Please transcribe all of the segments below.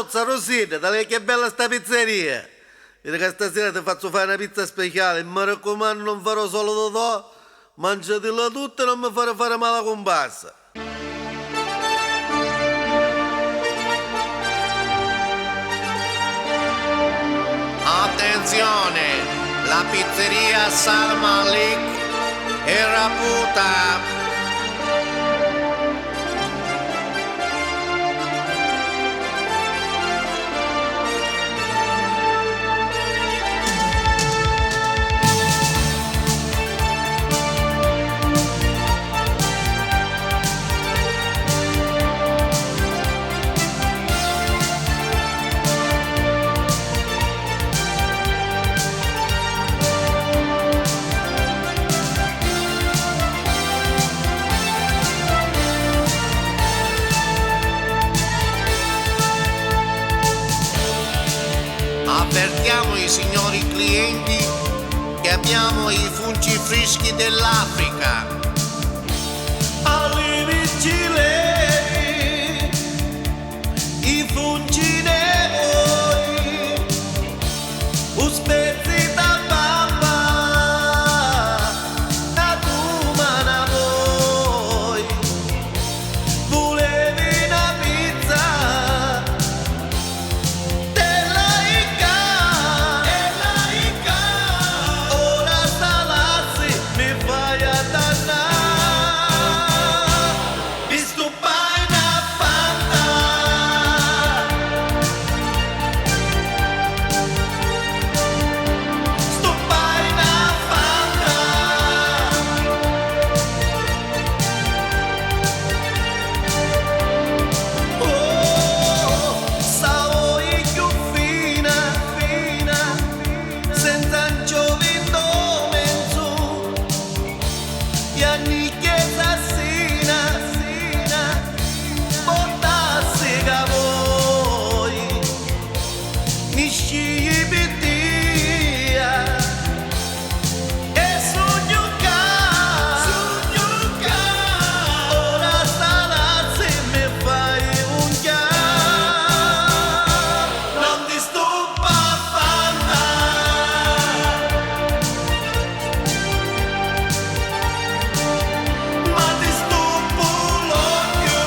Tozza, Rosina, talè che bella sta pizzeria! Vedi che stasera ti faccio fare una pizza speciale, mi raccomando non farò solo Totò, mangiatela tutta e non mi fare fare mala comparsa. Attenzione! La pizzeria Salmalik è raputa! Avvertiamo i signori clienti che abbiamo i funci freschi dell'Africa. Alivi cileni, i funci nei, u spezzi da papà, da tumana voi, volevi una pizza, della Ica, della Ica, ora sta mi fai a dannare, mi stupai una fanta. Sto na fanta. Oh, sa più fina, fina, senza anciovi in mezzo, e che sassina, sina, portassi che voi, mi scii pitia. E sogno ca, sogno ca, ora sta se mi fai un chiaro, non ti stupa fanta, ma ti stupo l'occhio.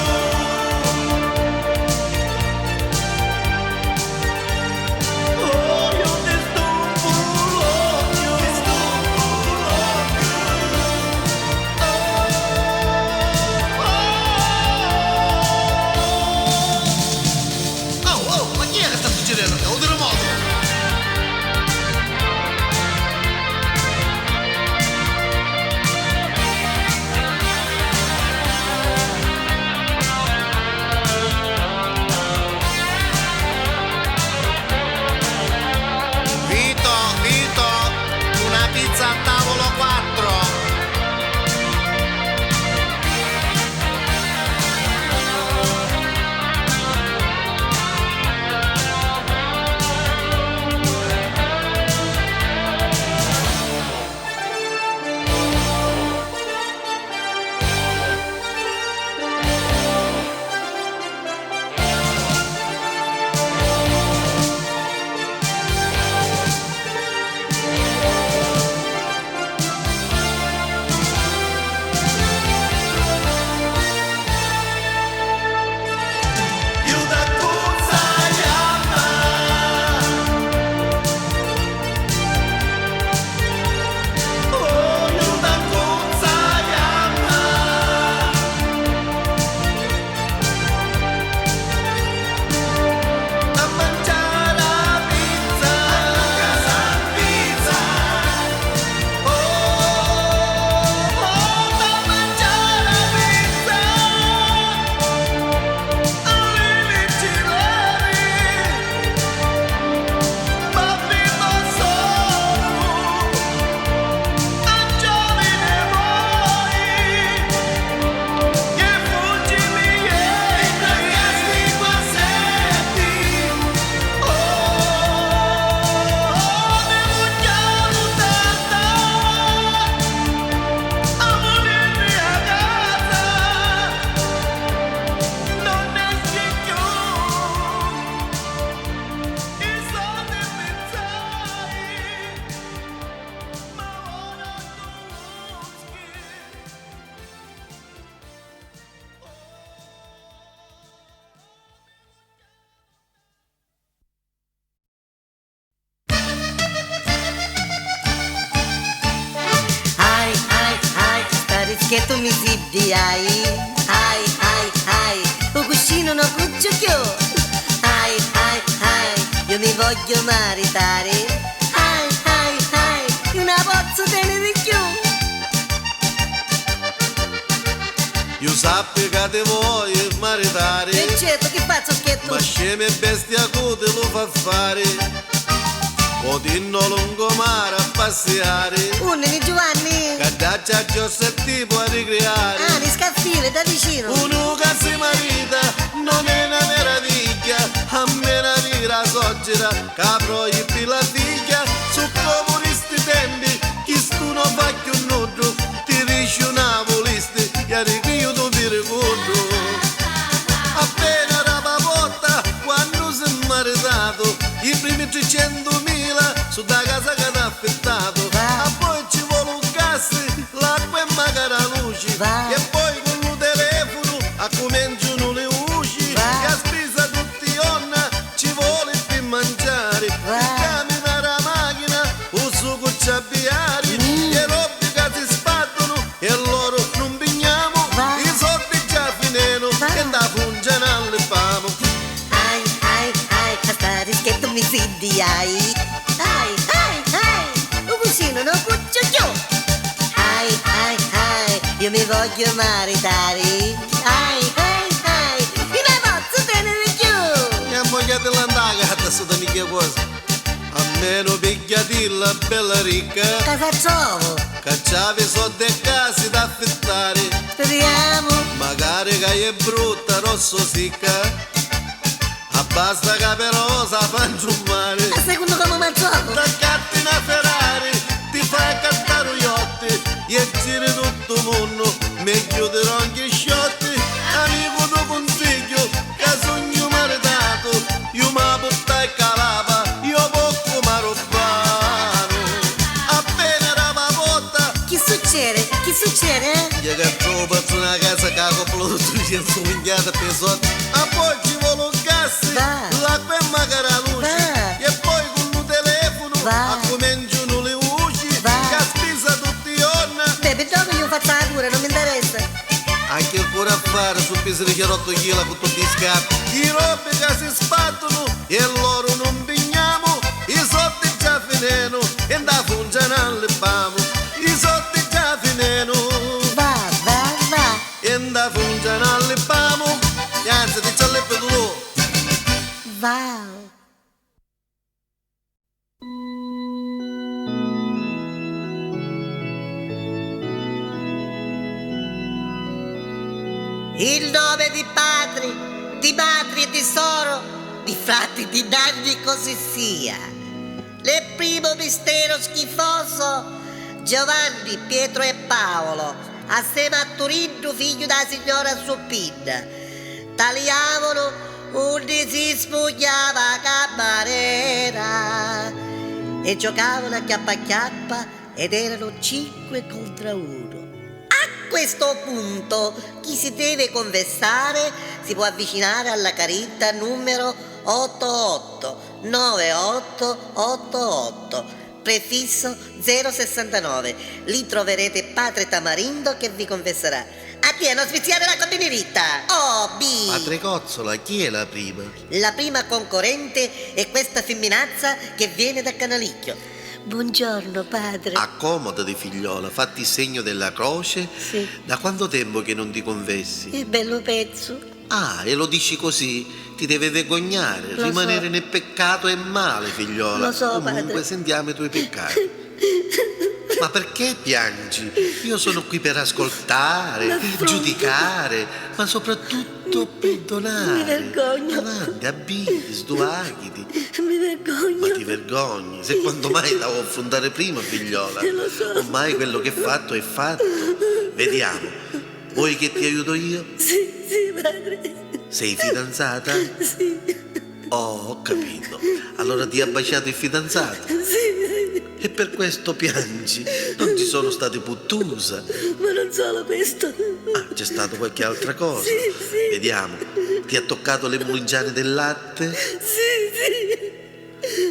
Oh, io ti Che tu mi siddiai. Ai, ai, ai, 'o cuscino nun cuccia cchiù. Ai, ai, ai, io mi voglio maritare. Ai, ai, ai, io nun 'a pozzo tenere cchiù. Io sappi che ti vuoi maritare. E certo, che pazzo schietto. Ma scema e bestia cu te lo fa fare. O dinno lungomare a passeare. Unni ni Giovanni? Che da già ti può ricreare. Ah, di scaffile, da vicino. Uno che si marita non è una meraviglia. A me la vira suocera che proibì la figlia. Su come sti tempi, chi stu non fa più nuddo. Ti dice una volisti e arrivi tu virgondo. Appena era porta, quando si è maritato, i primi 300.000 su da casa che t'ha affittato. Va. A poi ci vuole un gas, l'acqua e magari la luce. Va. E poi con il telefono a cominciano le usci. Va. E a spesa tutti onna ci vuole per mangiare. Va. Per camminare a macchina, uso con c'abbiari. E robe che si sbattono e loro non pigniamo. Va. I soldi già fineno Va. e da fungiano alle famo. Ai, ai, ai, a stare schietto mi siddiai. Ai, ai, ai, 'o cuscino non cuccia cchiù. Ai, ai, ai, io mi voglio maritare. Ai, ai, ai, io non posso tenere cchiù. E a moglie dell'andagata su da mica cosa. A meno pigliatilla bella ricca, Casa trovo? che c'ave soldi e case da affittare. Speriamo. Magari che è brutta, rosso sicca. Basta che però sa fangiumare. A secondo come mangiamo? T'accatti una Ferrari, ti fai cattare un yacht e giri tutto il mondo, meglio di ronchi sciotti. Amico tu consiglio, che sogno maritato, io mi buttai calava, io poco ma rubano. Appena era la porta, Che succede? Che succede? eh? e che trovo su una casa che ha comprato 300 minchiate per soldi. A poi ci vuole un gas, Va. l'acqua e magari la luce. Va. E poi con il telefono Va. a cominciano le usci, Va. che spesa tutti i giorni. Beh, dopo io faccio la cura, non mi interessa. Anche il cuore a fare su peso di 8 kg con tutti i scappi. I robe che si sbattono e loro non pigniamo. I soldi già fineno e da fungiano alle pamo. I soldi già fineno. Va, va, va. E da fungiano alle pamo. E anzi ti c'è le tu. Va. Il nome di padri, di madri e di soro, di frati, di nanni, così sia. Nel primo mistero schifoso, Giovanni, Pietro e Paolo, assieme a Turinno, figlio della signora Suppinna, tagliavano onde si spugliava camarera e giocavano a chiappa a chiappa ed erano 5 contro 1. A questo punto chi si deve confessare si può avvicinare alla carita numero 88 9888 prefisso 069. Lì troverete Padre Tamarindo che vi confesserà. A te non sviziare l'acqua benedetta! Oh, B! Padre Cozzola, chi è la prima? La prima concorrente è questa femminazza che viene da Canalicchio. Buongiorno, padre. Accomodati, figliola, fatti il segno della croce. Sì. Da quanto tempo che non ti confessi? Che bello pezzo. Ah, e lo dici così? Ti deve vergognare. Lo Rimanere so. nel peccato è male, figliola. Lo so, Comunque, padre. sentiamo i tuoi peccati. Ma perché piangi? Io sono qui per ascoltare, L'affronto. giudicare, ma soprattutto perdonare. Mi vergogno. Avanti, abbiti, sduaghiti. Mi vergogno. Ma ti vergogni? Se quanto mai la vuoi affrontare prima, figliola? Lo so. Ormai quello che è fatto è fatto. Vediamo. Vuoi che ti aiuto io? Sì, sì, padre. Sei fidanzata? Sì, Oh, ho capito. Allora ti ha baciato il fidanzato. sì, sì. E per questo piangi. Non ci sono state puttusa. Ma non solo questo. Ah, c'è stata qualche altra cosa. Sì, sì. Vediamo. Ti ha toccato le muligiane del latte? Sì, sì.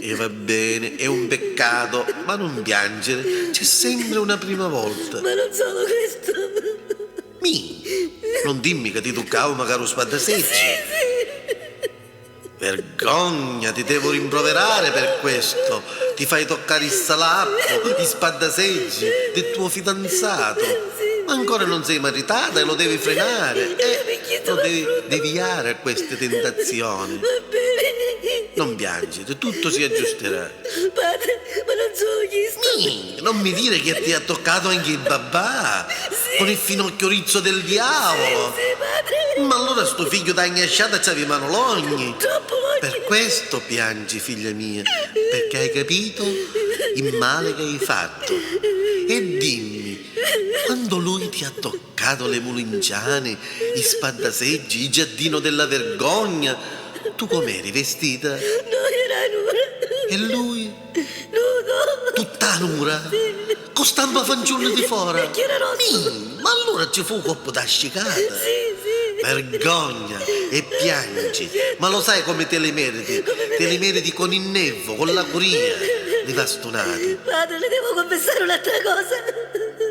E va bene, è un peccato, ma non piangere. C'è sempre una prima volta. Ma non solo questo. Mi, non dimmi che ti toccavo magari un spadaseggi. Sì, Vergogna, ti devo rimproverare per questo. Ti fai toccare il salappo, gli spadaseggi del tuo fidanzato. Sì. Ma ancora non sei maritata e lo devi frenare. Perché lo sono devi brutta. deviare a queste tentazioni. Va bene. Non piangere, tutto si aggiusterà. Padre, ma non solo questo. Mi, non mi dire che ti ha toccato anche il babà Sì. con il finocchio rizzo del diavolo. Sì, sì, padre. Ma allora sto figlio da agnasciata c'aveva manologni. Troppo logni. Per questo piangi, figlia mia, perché hai capito il male che hai fatto. E dimmi, quando lui ti ha toccato le mulinciane, i spadaseggi, il giardino della vergogna, tu com'eri vestita? No, era nura. E lui? Nudo. Tutta nura? Con stampa fanciulla di fuori? Perché era rosso. Mi, ma allora ci fu un colpo d'ascicata. Sì, sì. Vergogna e piangi, ma lo sai come te le meriti? Te le meriti con il nervo, con la curia, le bastonate. Padre, le devo confessare un'altra cosa.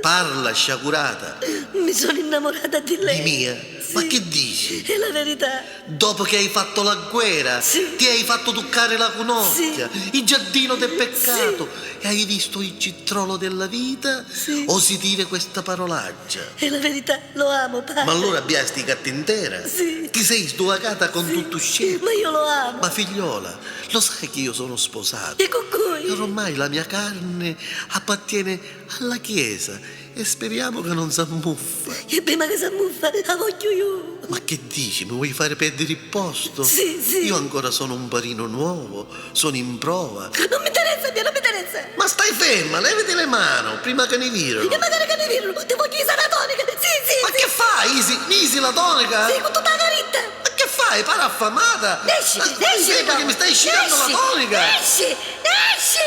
Parla, sciagurata, Mi sono innamorata di lei. di mia. Sì. Ma che dici? È la verità. Dopo che hai fatto la guerra, Sì. ti hai fatto toccare la conocchia, il giardino del peccato e hai visto il citrolo della vita? Sì. Osi dire questa parolaccia? È la verità, lo amo, padre. Ma allora abbiasti gatta intera? Sì. Ti sei sdovacata con tutto scemo? Ma io lo amo. Ma figliola, lo sai che io sono sposato? E con cui? E ormai la mia carne appartiene alla Chiesa e speriamo che non s'ammuffa. E prima che si ammuffa, la voglio io. Ma che dici? Mi vuoi fare perdere il posto? Sì, sì. Io ancora sono un parino nuovo, sono in prova. Non mi interessa, mia, non mi interessa. Ma stai ferma, levati le mani prima che ne virano. E magari che mi virano, ti voglio isare la tonica. Sì, sì, Ma sì. che fai? Isi, misi la tonica? Sì, con tutta la caritta. Ma che fai? Para affamata! Esci, Ma esci. sembra che mi stai sciando la Esci, tonica! Esci, esci,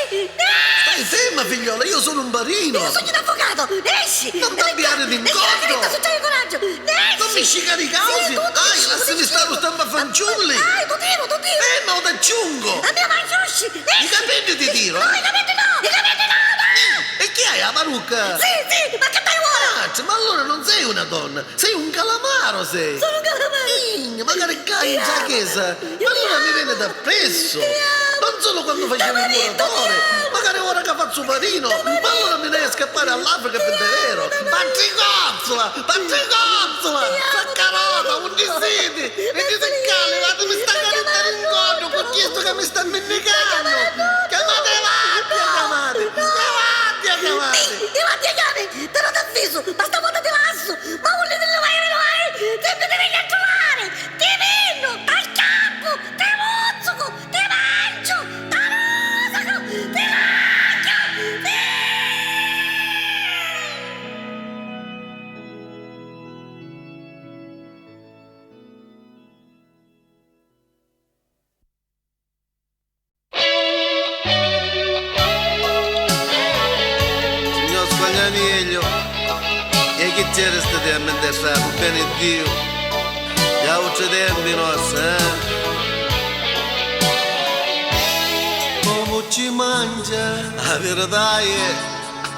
esci. Stai ferma, figliola, io sono un barino! Io sono un avvocato, esci. Non t'abbiare Esci la d'incontro. caritta, succede coraggio. Esci. Non mi scicare i causi! Sì, tu Dai, ti lasciami stare lo stampa fanciulli! Dai, tu tiro, tu tiro. Ferma o t'aggiungo! La mia mano usci. I capelli ti tiro, No, eh? i capelli no, i capelli no, no. E chi hai la parrucca? Sì, sì, ma che dai ora? Cazzo, ma allora non sei una donna, sei un calamaro sei! Sono un calamaro. Migna, magari cai in Ti amo. chiesa! Io Ma ti allora mi amo. viene da presso! Ti amo. Non solo quando facevo il marito, ti muratore, amo. magari ora che faccio parino, ma allora mi devi scappare all'Africa per davvero! Patricozzola! Patricozzola! Ti amo, Saccarota, ti un siete! amo. E ti seccale, vado, mi sta Mi caricando in chiamano collo, con tutto. chiesto che mi sta mendicando! Mi chiamano Chiamate Vattia, No, chiamate! no. Chiamate, chiamate! Ti, ti vatti a chiamare, te lo t'avviso, ma stavolta ti lasso, ma voglio te lo vai, lo vai, sempre ti vengo a trovare, ti vengo, t'acchiappo, ti mozzico, ti mangio, ti rosico, ti racchio, ti... Signor Squagliamiglio, e chi c'era state a mentre bene Dio? Gli altri tempi nostri, eh? Come ci mangia? La verità è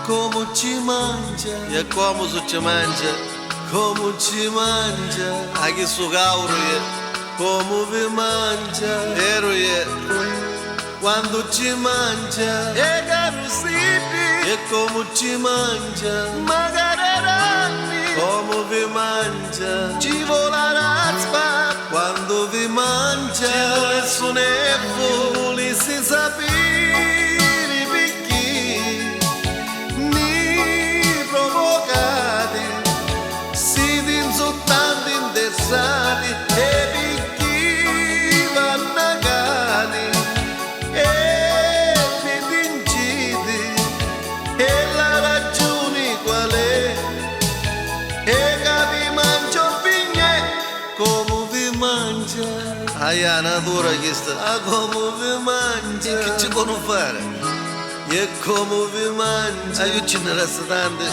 come ci mangia? E come si ci mangia? Come ci mangia? A chi su cauro è? Come vi mangia? Vero è? Quando ci mangia e carusiti e come ci mangia magari ranni come vi mangia ci vola raspa quando vi mangia ci vuole sunevo volessi sapere perché mi provocate siete insultanti interessati e perché vanno cani e mi vincite e la ragione qual è e che vi mangio pigne come vi mangia Aia, natura questa ah come vi mangia che ci può fare e come vi mangia io ce ne resta tante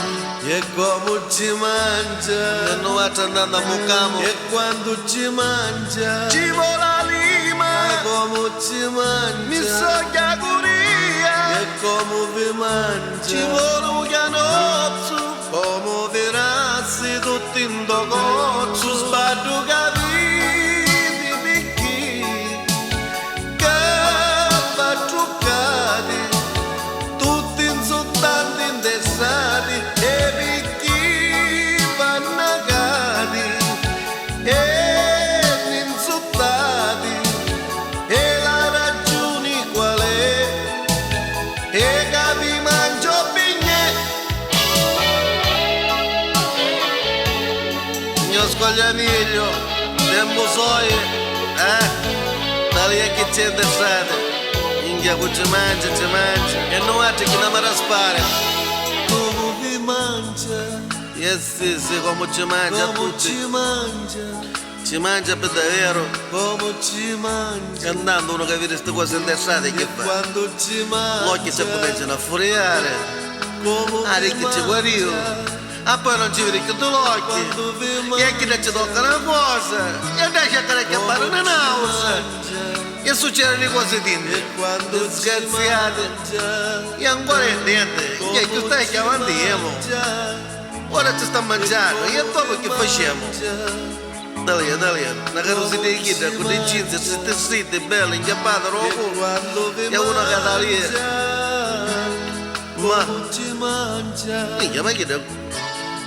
e come ci mangia e noi altri andando a Mucamo e quando ci mangia ci vola lima e come ci mangia mi so che agonia e come vi mangia ci vuole un canozzo come vi rassi tu Tutti in do cozzo sbaddo capiti picchi che va truccati tutti insultanti indessati e picchi vannagati e insultati e la ragione qual è? E che vi mangio bignè. Mio scogliamiglio, tempo soi, eh? Da lì è che c'è d'estate. Minchia, cu ci mangia, ci mangia. E noi altri che non mi raspare. Come vi mangia, Eh sì, sì, come ci mangia come tutti. ci mangia, Ci mangia per davvero. come ci mangia, E andando uno che vede queste cose indessate che e fa? quando ci mangia, L'occhio si cominciano a furiare. come Ah, vi che ci guarivo. mangia, Ah, poi non ci vedi più l'occhio. quando vi E che ci tocca una cosa. E dai che come fare una ci nausea. mangia, E succedono cose dinte. e quando ci Disgraziate. mangia, E ancora è niente. E che stai come ci chiamando io? mangia, Ora ci sta mangiando. E dopo che facciamo? mangia, Dai, dai, una carrozza di chita con le jeans, siete zitte, belle, inchiappate, e robo. quando vi E uno che da lì. mangia, Ma, come ci mangia, minchia, ma che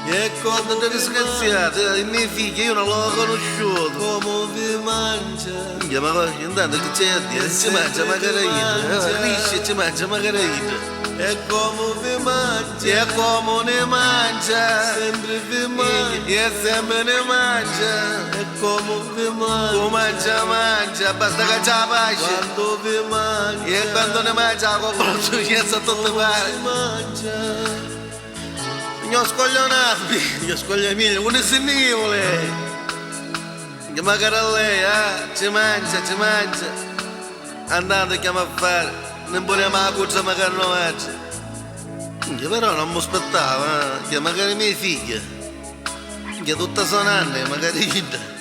e quando come te vi disgraziate, i miei figli, io non l'ho conosciuto. come vi mangia, Minchia, ma intanto che c'è a dire? Ci mangia magari io. Lisce ci mangia magari io. e come vi mangia, E come ne mangia? sempre vi mangia, E sempre ne mangia. e come vi mangia, Come mangia, mangia, basta che c'è la pace. quando vi mangia, E quando ne mangia, con la tutto pare. vi mangia, Io scoglionabbi, io scogliamiglia, uno si nivole. Che magari a lei, eh? Ci mangia, ci mangia. Andando chiama a fare, non vogliamo la cuccia magari non mangia. Che però non mi aspettavo, eh? Che magari mia figlia. Che tutta sono anni, magari io.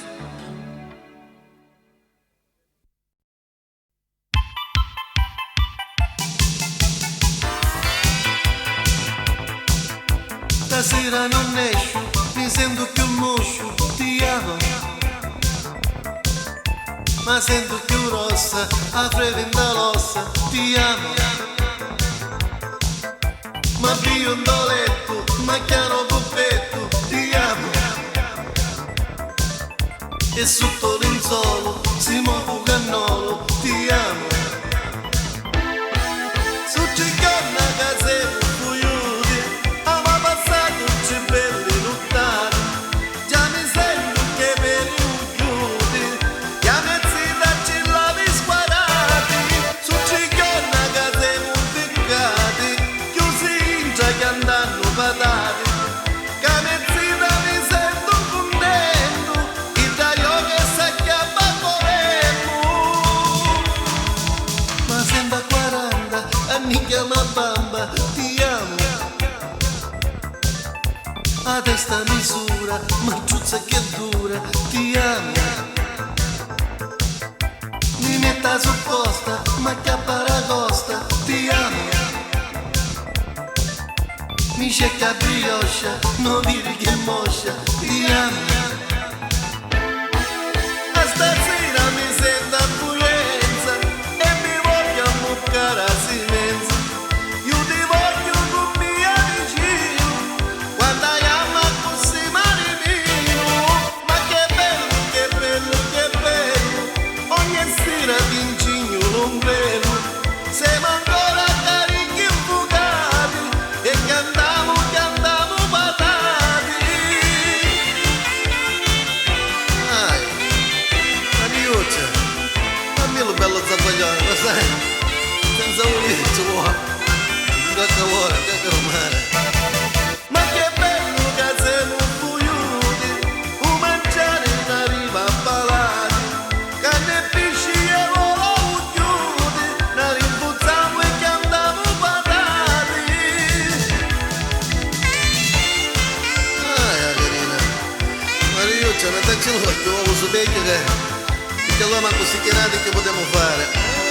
Stasera non esco, mi sento più moscio, ti amo. Ma sento più rossa, a freve in l'ossa, ti amo. Ma più un letto, ma chiaro puppetto, ti amo. E sotto l'insolo si muove un cannolo, ti amo. Su ciccanna che siamo fuiuti, ama passato ci belli lottati, già mi sento che per chiudi, che mezz'età ci l'avi squadrati, su ciccanna che siamo ficcati, chiusi in già che andranno patati, che mezz'età mi sento contento, il taglio che sa chiama coremmo. Ma sembra 40 anni chiama bamba, ti amo. A testa misura, marciuzza che dura, ti amo. Mi metta su costa, ma che paracosta, ti amo. Mi cerca brioche, non dire che moscia, ti amo. A stasera mi sento affluenza e mi voglio ammuccare a simenza. Io ti voglio con mia vicino, quando chiama così marinino. Ma che bello, che bello, che bello, ogni sera ti incigno l'ombrello. Siamo ancora carichi infuocati e cantiamo, cantiamo patati. Ai, Mariuccia, fammi lo bello zabaglione, lo sai? Senza un ci vuole. Che calore, che calore. Ma che bello che siamo fuiuti, un mangiare in arriva a palati, carne e pesci e volo ucchiuti, ne rinfuzziamo e cantiamo patati. Ai, carina. Mariuccia, metteci l'occhio, ho sapere che... Perché allora manco si chiamate che potremmo fare.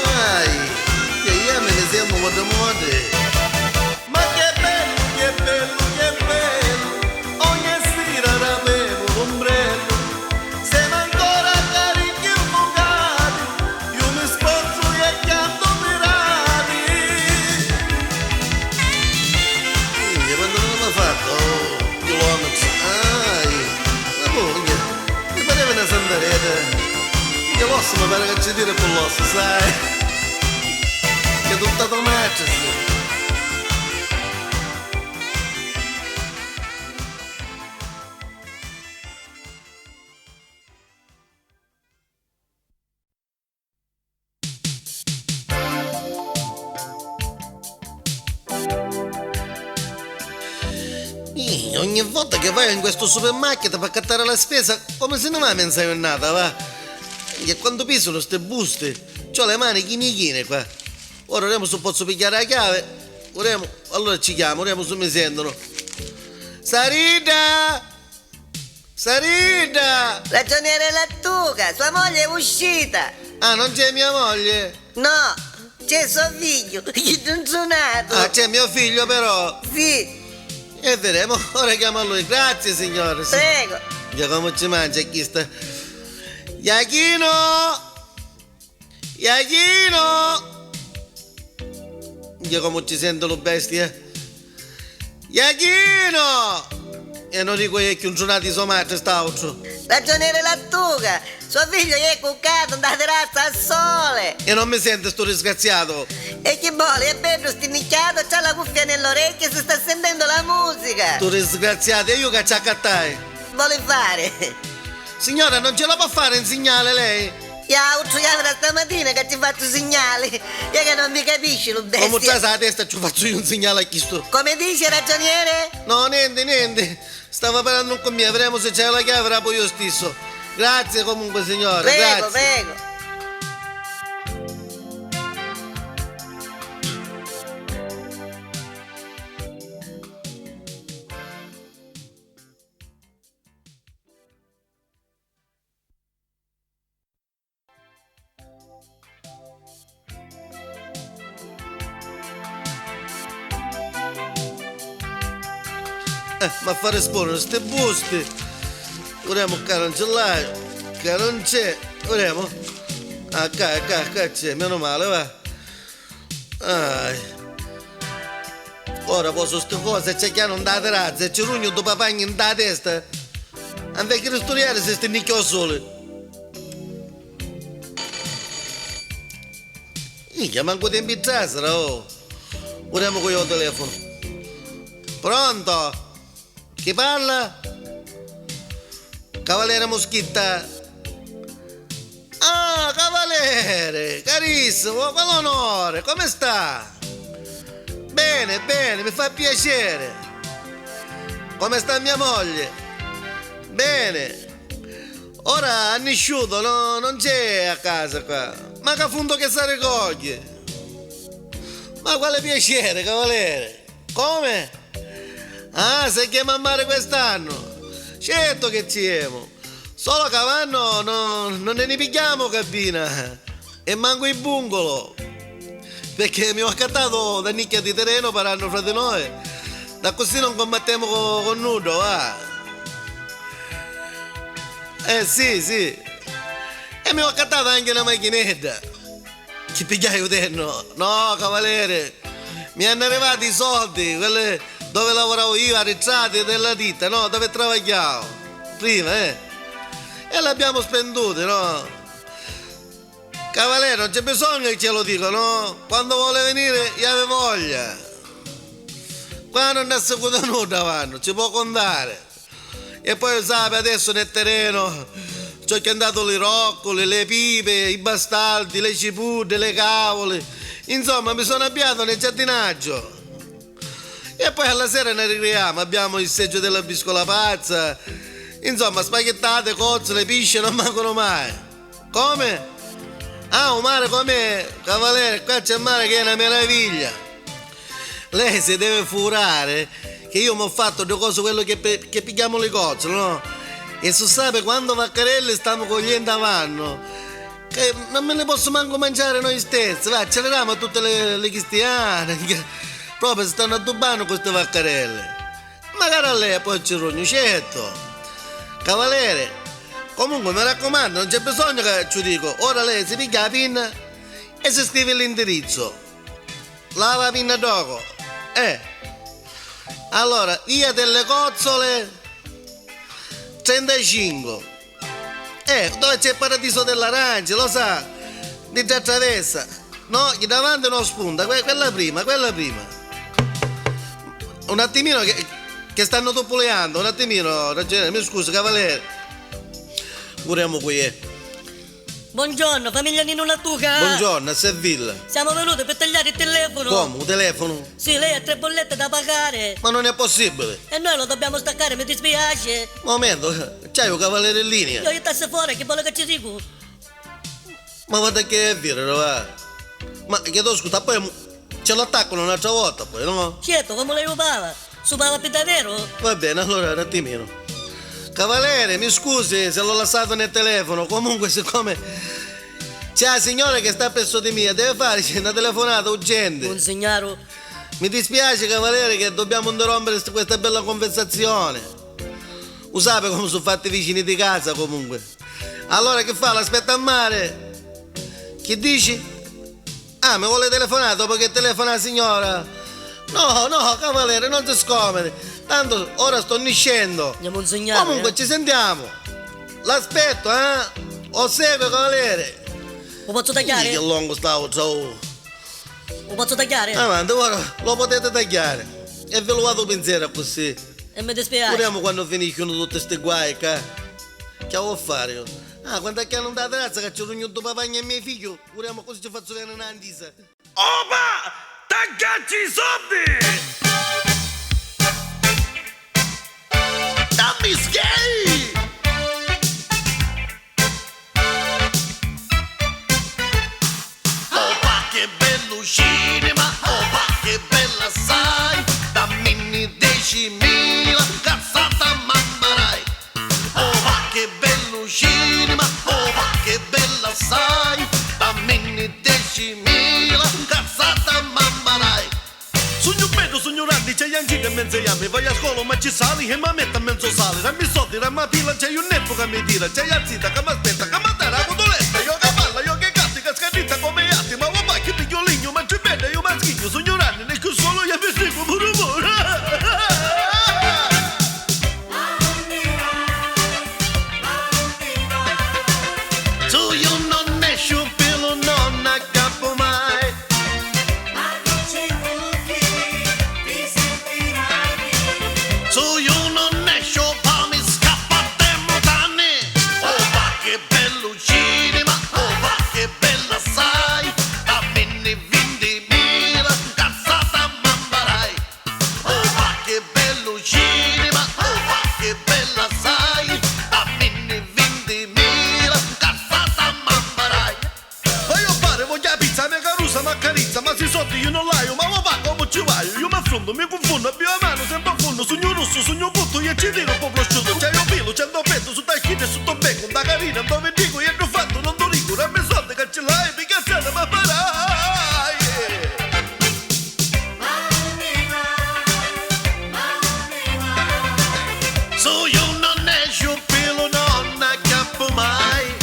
Ai, che io me ne siamo mode. Ma che bello, che bello, che bello, ogni sera era pare che ci tira con l'osso, sai? Che tutta tomate, sì. Ogni volta che vai in questo supermarket per accattare la spesa, come se non va mezza giornata, va? E quando pesano ste buste, c'ho le mani chine chine qua. Ora vediamo se posso pigliare la chiave. Vediamo, allora ci chiamo, vediamo se mi sentono. Sarida! Sarida! Ragioniere Lattuga, sua moglie è uscita. Ah, non c'è mia moglie? No, c'è suo figlio, gli nato. Ah, c'è mio figlio però. Sì. E vedremo, ora chiamo a lui. Grazie signore. Prego. Già ci mangia chi sta. Iachino! Iachino! Già come ci sentono bestie. Iachino! E non dico che è un giornata di sua madre st'altro. Ragioniere Lattuga, suo figlio è cuccato da terrazza al sole. E non mi sente sto disgraziato. E chi vuole, è bello stinnicchiato, c'ha la cuffia nell'orecchio e si sta sentendo la musica. Tu disgraziato, e io che ci accattai. Vuole fare? Signora, non ce la può fare un segnale lei? Ya, da stamattina che ti faccio segnali. Io che non mi capisci, lo bestia. Come c'è la testa ci faccio io un segnale a chi sto. Come dice, ragioniere? No, niente, niente. Stavo parlando con me, vedremo se c'è la chiave, la poi io stesso. Grazie comunque, signore. Prego, grazie. Prego. Ma fare esporre queste buste. Vediamo qua non ce l'hai, qua non c'è. Vediamo. Ah, qua, qua, qua c'è, meno male, va. Ah. Ora posso queste cose, c'è chi non da terrazza, e c'è rugno dopo papagni in da testa. Anche che studiare se stai nicchio sole. Minchia, manco tempi trasera, oh. Vediamo con il telefono. Pronto? Chi parla? Cavaliere Moschitta. Ah, cavaliere, carissimo, quale onore, come sta? Bene, bene, mi fa piacere. Come sta mia moglie? Bene. Ora ha nisciuto, no, non c'è a casa qua. Ma che fondo che si ricoglie? Ma quale piacere, cavaliere? Come? Ah, se chiama a mare quest'anno? Certo che ci siamo. Solo che vanno no, non ne pigliamo cabina. E manco il bungalow. Perché mi ho accattato da nicchia di terreno parlando fra di noi. Da così non combattiamo con nudo, va. Sì, sì. E mi ho accattato anche una macchinetta. Ci pigliai il terno? No, cavaliere. Mi hanno arrivati i soldi, quelli dove lavoravo io, arretrati della ditta, no? Dove travagliavo. Prima, eh. E l'abbiamo spenduti, no? Cavaliere, non c'è bisogno che ce lo dico, no? Quando vuole venire, gli ave voglia. Qua non è seguito nulla, vanno, ci può contare. E poi sape, adesso nel terreno ci ho chiantato le roccole, le pipe, i bastaldi, le cipolle, le cavole. Insomma, mi sono avviato nel giardinaggio. E poi alla sera ne ricreiamo, abbiamo il seggio della biscola pazza. Insomma, spaghettate, cozzole, pisce non mancano mai. Come? Ah, un mare com'è? Cavaliere, qua c'è il mare che è una meraviglia. Lei si deve furare, che io mi ho fatto due cose, quello che, che pigliamo le cozzole, no? E su sape quando vaccarelle stiamo cogliendo avanno, che non me le posso manco mangiare noi stessi, va, acceleriamo a tutte le cristiane, che proprio si stanno addobbando queste vaccarelle. Magari a lei poi ci rogno, certo. Cavaliere, comunque mi raccomando, non c'è bisogno che ci dico, ora lei si piglia la pinna e si scrive l'indirizzo. Lava la pinna dopo. Allora, via delle Cozzole 35. Dove c'è il paradiso dell'arancia, lo sa? Di già attraversa. No, chi davanti non spunta, quella prima, quella prima. Un attimino che stanno tuppuleando, un attimino, ragioniere, mi scusi, cavaliere. Curiamo qui, eh. Buongiorno, famiglia Nino Lattuca. Buongiorno, a Sevilla. Siamo venuti per tagliare il telefono. Come? Un telefono? Sì, lei ha 3 bollette da pagare. Ma non è possibile. E noi lo dobbiamo staccare, mi dispiace. Momento, c'hai un cavaliere in linea. Io gli tasso fuori, che vuole che ci dico? Ma guarda che è vero, va. Ma chiedo scusa, poi ce l'attaccano un'altra volta, poi, no? Certo, come lei lo paga? Su paga per davvero? Va bene, allora un attimino. Cavaliere, mi scusi se l'ho lasciato nel telefono, comunque siccome c'è la signora che sta presso di me, deve fare una telefonata urgente. Monsignoro. Mi dispiace, cavaliere, che dobbiamo interrompere questa bella conversazione. Lo sape come sono fatti i vicini di casa comunque. Allora che fa? L'aspetta a mare? Che dici? Ah, mi vuole telefonare dopo che telefona la signora? No, no, cavaliere, non si scomode. Tanto ora sto niscendo. Andiamo a insegnare. Comunque ci sentiamo. L'aspetto, eh? O segue, cavaliere. Lo posso tagliare? Che lungo stavo, ciao. Lo posso tagliare? Avanti, ora lo potete tagliare. E ve lo vado pensiero così. E mi dispiace. Vediamo quando finiscono tutte queste guai, ca. Che vuoi fare io? Ah, quando è che non da terrazza che c'è un papà e mio figlio, vediamo così ci faccio vedere un'antisa. Opa! Tagliacci i soldi! Dammi sgay! Opa, che bello cinema, opa, che bella sai, dammi 10.000, cazzata mammarai. Opa, che bello cinema, opa, che bella sai, dammi 10.000, cazzata mammarai. Sogno bello, sogno grande, c'è gli e mezzo iammi, vai a scuola ma ci sali e ma metta mezzo sale, rammi soldi, ramma pila, c'è un neppo che mi tira, c'è la zita che mi aspetta, che mi dà la cotoletta, io che balla, io che catti, che scarritta come gli altri, ma papà che piglio ligno, ma c'è bene, io ma schigno, sogno grande, ne che solo io mi seguo pure pure. Tu io non esci un pelo, non accapo mai. Su io non escio, pa mi scappa te mutande. Oh va che bello cinema, oh va che bella sai, dammi 20.000, cazzata mambarai. Oh va che bello cinema, oh va che bella sai, dammi 20.000, cazzata mambarai. Voglio fare, voglio la pizza, mia carusa ma carizza, ma si soldi io non l'aio, ma va come ci vai? Io mi affronto, mi confondo, abbio la mano, sempre a fondo, sogno rosso, sogno brutto, io ci tiro un po' prosciutto, c'è io pilo, c'è il petto, su tacchino e sotto becco, da carina, dove dico, io l'ho fatto, non lo dico, dammi soldi che ce l'hai, mi cazzata, ma farai! Su io non esci un pelo, non acchiappo mai.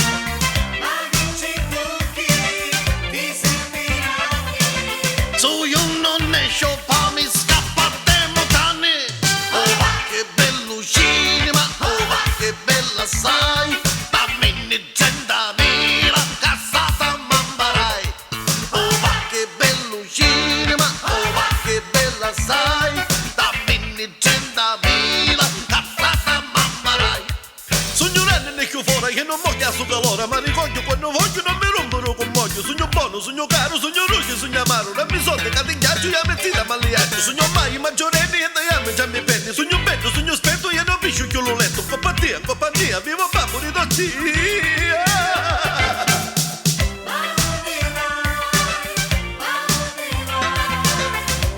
Su io non escio, pa mi scappa te mutande. Oh va che bello cinema, oh va che bella sai, dammi 30.000, cazzata mambarai. Oh va che bello cinema, oh va che bella sai, dammi 30.000, cazzata mambarai. Sogno grande ne chiudo fuori che non voglio su calore, ma ricoglio quando voglio, non mi rompo con voglio. Sogno buono, sogno caro, sogno rosso, sogno amaro, dammi soldi che ti ghiaccio, io mi zita, ma li altro. Sogno mai maggiorenni e dai già mi pendi. Sogno bello, sogno spento, io non piscio chiudo letto. Coppa tia, coppa mia, vivo babbo di dozia.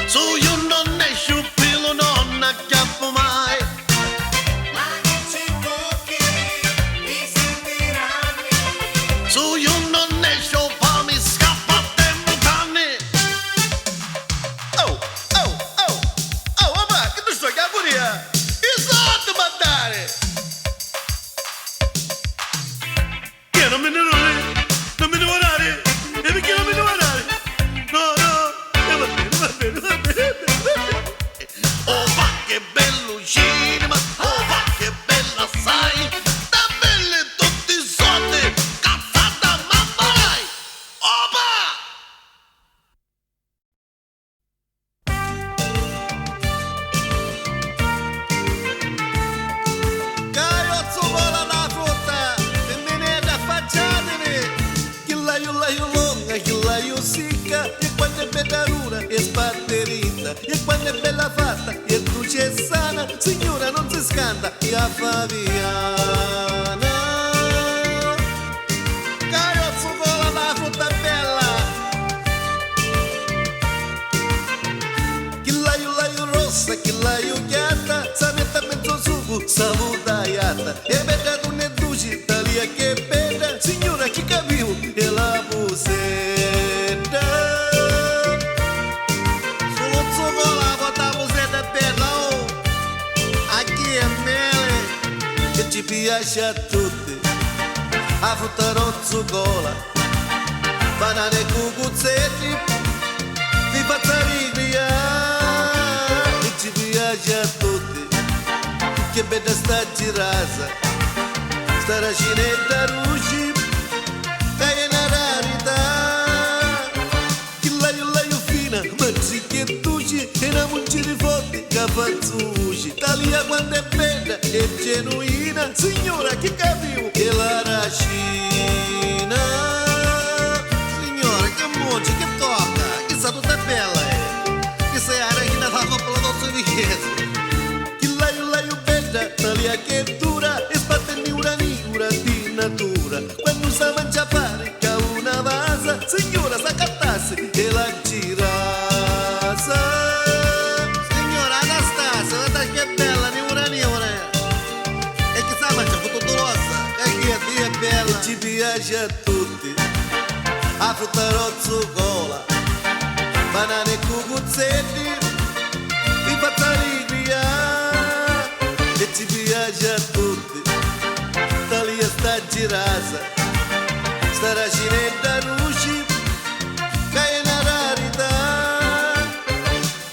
Su io non esci un pelo, non acchiappo mai. Su io non escio, pa mi scappa te mutande. Oh, oh, oh, oh, papà, che tu stai a curia? I soldi mandare! Io non me ne voglio, non me ne voglio andare, e perché non me ne voglio andare? No, no, e va bene, va bene, va bene. bella rura e sbatterita, e quando è bella fatta e dolce e sana, signora non si scanta, e a Fabiana. Caiozzo cola la frutta bella. Chi l'aio l'aio rossa, chi l'aio chiata, sa mette a mezzo sugo, saluta iata. E bella donna e duci, talia che bella, signora chi capiu, e la busetta. Solo sugo la bota busetta bella, oh. Aqui è mele, che ci piace a tutti. A frutta rozzo cola, banane e cucuzzetti, vi faccia ricriare, che ci piace a tutti, che bella sta girasa, sta racinetta rusci, che è una rarità, che l'aio l'aio fina, ma che duci, e una muncina forte che fa zuci, talia quando è bella e genuina, signora che capiu, e la racina. Signora, che monte, che toca, che sa tutta bella è, che sei a regina da coppola do suo. Che l'aio l'aio bella, talia che dura, e sbatte niura niura di natura, quando sa mangia pare che una vasa, signora sa cattasse e la girasa. Signora Anastasia, guarda che bella, niura niura. E che sa mangia con tutto rossa, e che è bella. E ci piace a tutti, a frutta rozzo cola, banane e cucuzzetti, vi faccia ricriare. E ci piace a tutti, talia sta girasa, sta racinetta rusci, che è una rarità.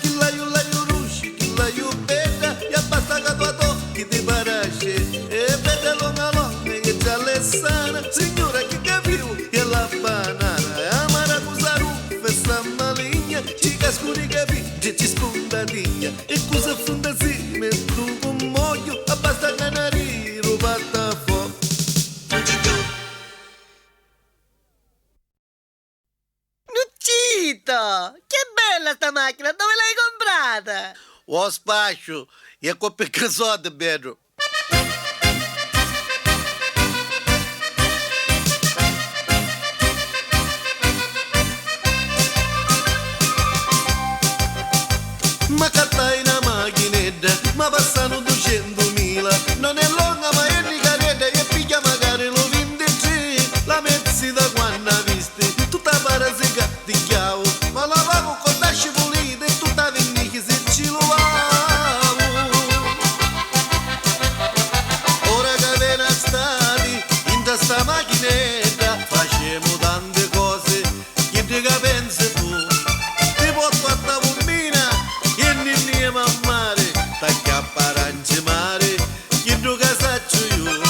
Chi l'aio l'aio rusci, chi l'aio bella, e abbasta che tu tocchi ti parasce. E bella longa longa che già le sana, signora che capiu, e la banana. E amara cusaru, festa maligna, ci cascuri capi, ci spuntatigna. E cosa funda si, metto con moglio, abbasta canari, rubata fo. Nuccito, che bella sta macchina, dove l'hai comprata? O spaccio, e con peccasote, Pedro. Ma cattai una macchinetta, ma passano 200.000, non è longa ma è ricaretta e piglia magari lo 23, la mezzi da quando visti, tutta parasica di chiavo, ma la pago con tasci pulite e tutta vennichi se ci lo avo. Ora che viene stati, in questa macchinetta, facciamo tante cose, che ti pensi tu, ti porto a tavolmina, e ninni mammare, t'acchiapparanci mare, che tu casaccio io.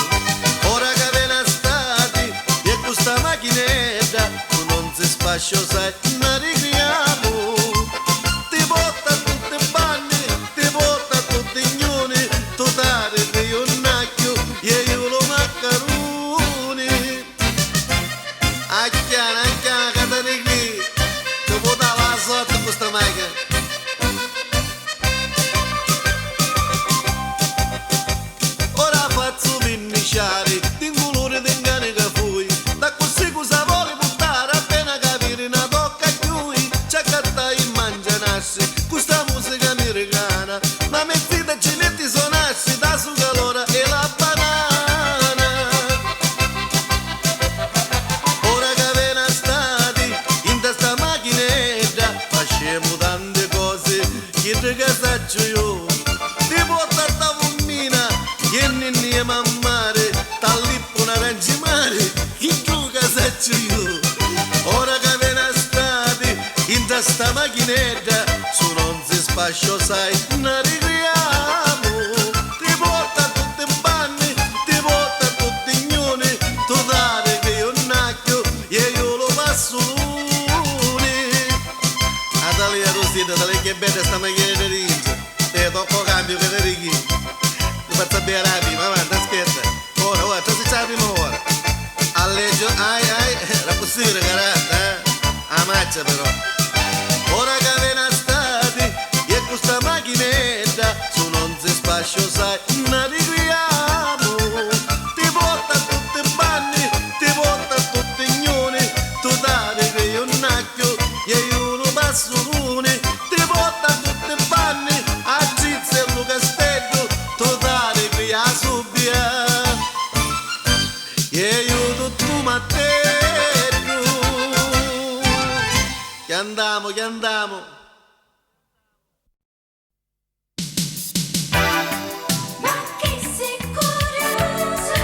Ora che viene stati, e questa macchinetta, tu non si spascio sai, ne ricriamo. Ti porta a tutti i banni, ti porta a tutti i gnoni, tu dare per un nacchio, e io lo maccaroni. Acchiana, acchiana, catarigli, ti porta la sotto questa macchina. Ora faccio viniciare, di un colore di cane che fui, da così cosa vuole buttare appena capire una tocca chiui, c'è e mangia nasce, questa musica americana, ma mettete ci metti sonassi, da su calore e la banana. Ora che viene stati, in questa macchinetta, facciamo tante cose, che ti casaccio io. Ti porto a tavolmina, che ninni e mammare, t'allippo una mare, che tu casaccio io. Ora che viene stati, in questa macchinetta, su non si spascio sai, ne ricriamo. Ti porta a tutti i banni, ti porta a tutti i gnoni, tu dare che io nacchio, e io lo passone. Atalia Rosita, da lei che bella sta macchina di rinza. E tocco cambio che te righi. Ti faccio bere la prima, avanti, aspetta. Ora, ora, tu si c'è la prima ora. Alleggio, ai, ai, era possibile, caramba, eh? A maccia però. Chiossai n'arriviamo. Ti porta a tutti i banni, ti porta a tutti i gnoni, tu dai che io nacchio e io lo passolone, ti porta a tutti i banni, a Gizza e lo castello, tu dai che io subbia e io tutto mattello. Che andiamo, che andiamo. Ma che sei curioso,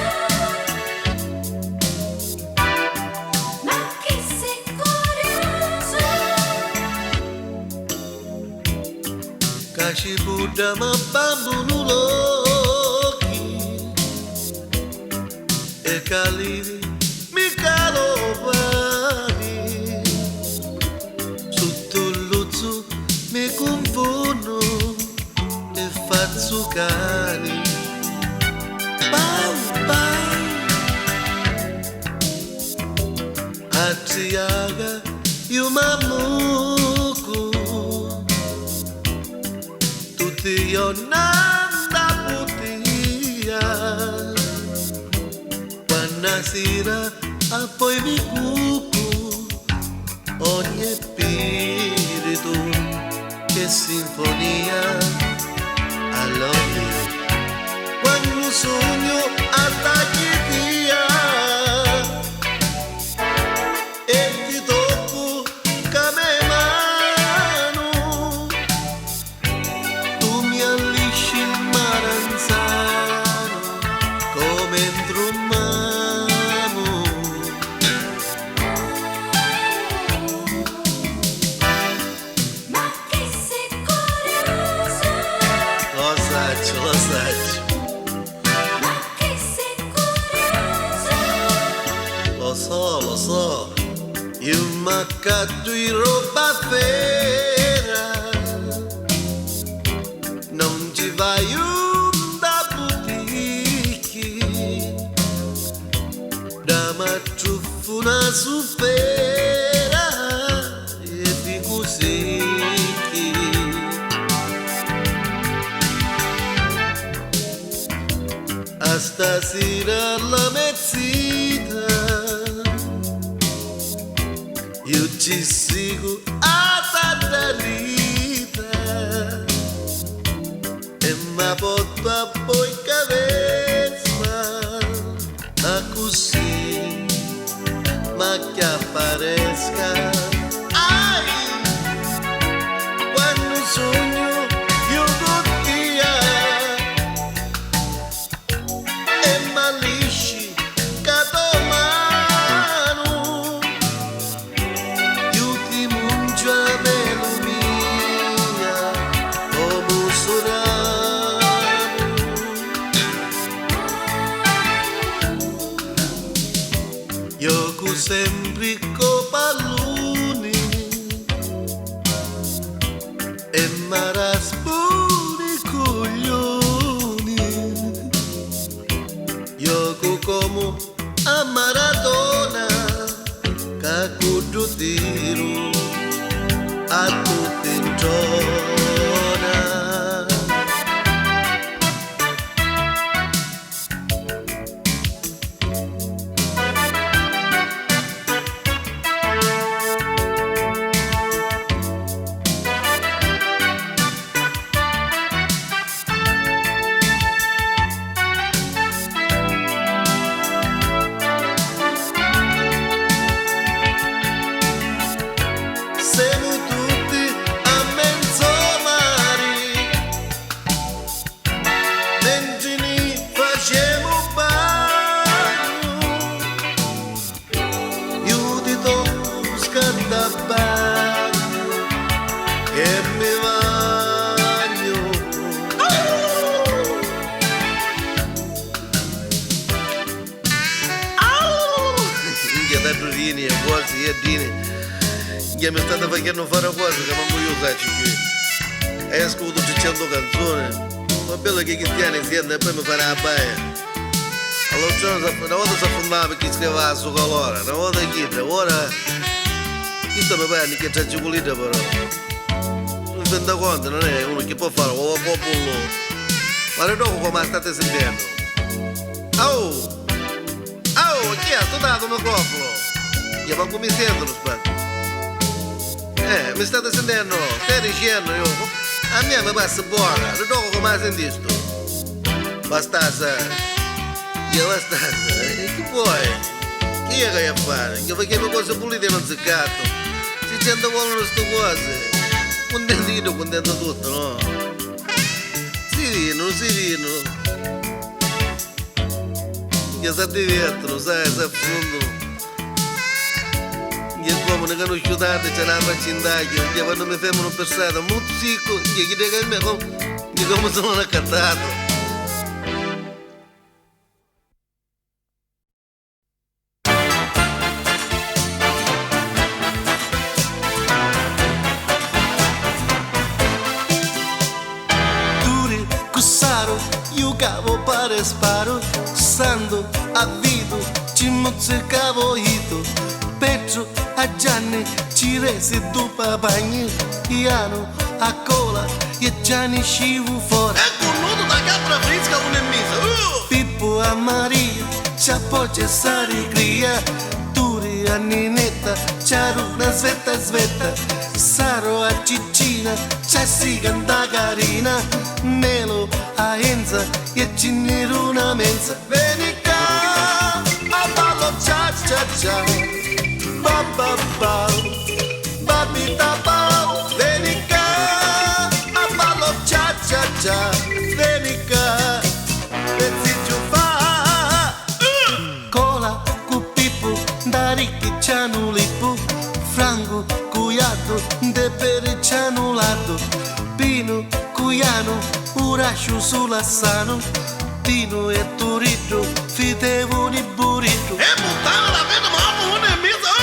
ma che sei curioso, Che ci putta ma bambino l'occhi e calivi mi calopani sotto l'uzzo mi confondo e faccio cani pau pau a Tiaga e o mamuco tutti io nanda putia quando sera a poi mi cupo ogni spirito che sinfonia allora quando sogno attacchi via e ti tocco come mano tu mi allisci il maranzano come entro un mano. ma che sei curioso, Lo saccio, lo saccio, ma che sei curioso, lo so, lo so. Io m'accatto in roba vera, non ci vai da boutique, da matruffu una supera e fico secchi. A stasera la mezzita io ci sigo a tartarita e ma porta poi cavezza a così ma che apparesca ai quando sogno io con tia e malisci catomano io ti mungio a mia come sorano io cu sempre co palloni e marasponi coglioni io cu como a Maradona che cu tiro a tutti intorno. Siamo tutti a mezzo mare, mentre ni facciamo bagno, io ti tocco scatta bagno e mi bagno. Minchia da Durini e quasi e Dini. Che mi state facendo fare quasi che non voglio usare qui. Esco 300 canzoni. Ma bello che i cristiani siano e poi mi farà la baia. Allora una volta si affondava perché scriveva la sua calore, una volta chi, ora questo mi pare che c'è pulita però. Non si rende conto, non è uno che può fare, o popolo. Guarda dopo come state sentendo. Oh! Oh, chi è? Sto dato il microfono! Io manco mi sento lo spazio. Mi state sentendo? Stai dicendo io? A me mi passa buona, dopo come sentito? Bastasa. Io bastasa. E che vuoi? Chi è che hai a fare? Io facevo cose pulite e non zeccato. Se gente vogliono queste cose. Contento io, contento tutto, no? Si vino, si vino. Io si divertono, sai, si affrontano. Io come ne conosciutate, c'è una faccindaglia, io quando mi fermano per strada, molto sicco, io chiedo che me, come, io come sono accattato. Turi, Cussaro, giocavo pare sparo, Sando, a Vito, ci mozzicavo ito, Petro, a Gianni, ci resi due papagni, Iano, a Cola, e Gianni scivo fuori. È cornuto da capra fresca una e mezza. Pippo a Maria, ci appoggia e s'arricria, Turi a Ninetta, c'era una svetta svetta, Saro a Cicina, c'è si canta carina, Melo a Enza e ci una mensa. Vieni qua, a ballo cha cha cha, ba ba ba, ba bi da ba. Vieni qua, a ballo cha cha cha, vieni qua, pezzi giù fa. Cola cu Pippo, da ricchi c'hanno lippo, Franco cuiato, de periciano lato, Pino cuiano, urascio sulla sano, Tino e Turito, fitevo di burrito. E puttana la vedo ma una e mezza.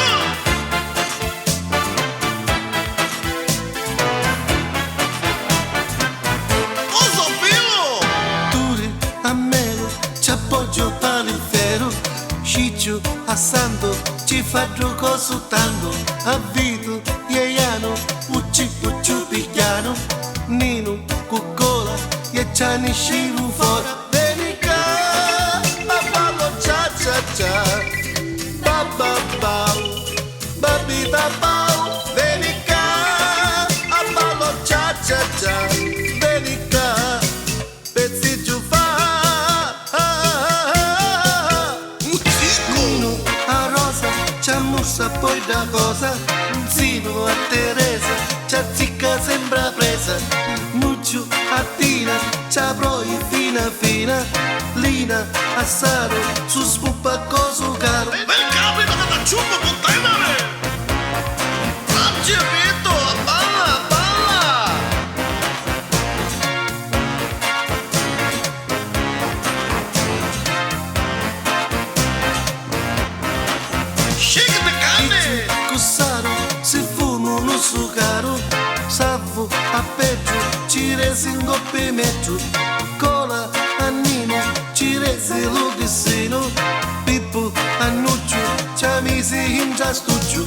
Cosa filo? Turi a Melo, ci appoggio palifero, Ciccio a Sando, ci faccio coso tanto, a Vito, Ieiano, Uccipo Ciupigliano, Nino, Cucola, e Gianni Scivo fuori. Vieni qua, a ballo cha cha cha, ba ba ba, ba bi da ba. Vieni qua, a ballo cha cha cha, vieni qua, pezzi giù fa. Nino a Rosa, c'ha mussa poi da cosa, Zino a Teresa, c'ha zicca sembra presa, Nuccio a Tina, c'ha proi fina fina, Lina a Saro, su spuppa coso caro. Bel capito che da ciupo puttana. Facci Vito, a balla, a balla. Shake the canne. Cussaro, si fumo no sucaro, Salvo a Petro, ci resi in metro, Cola a Nino, ci resi lo destino, Pippo a Nuccio, ci misi in già stuccio.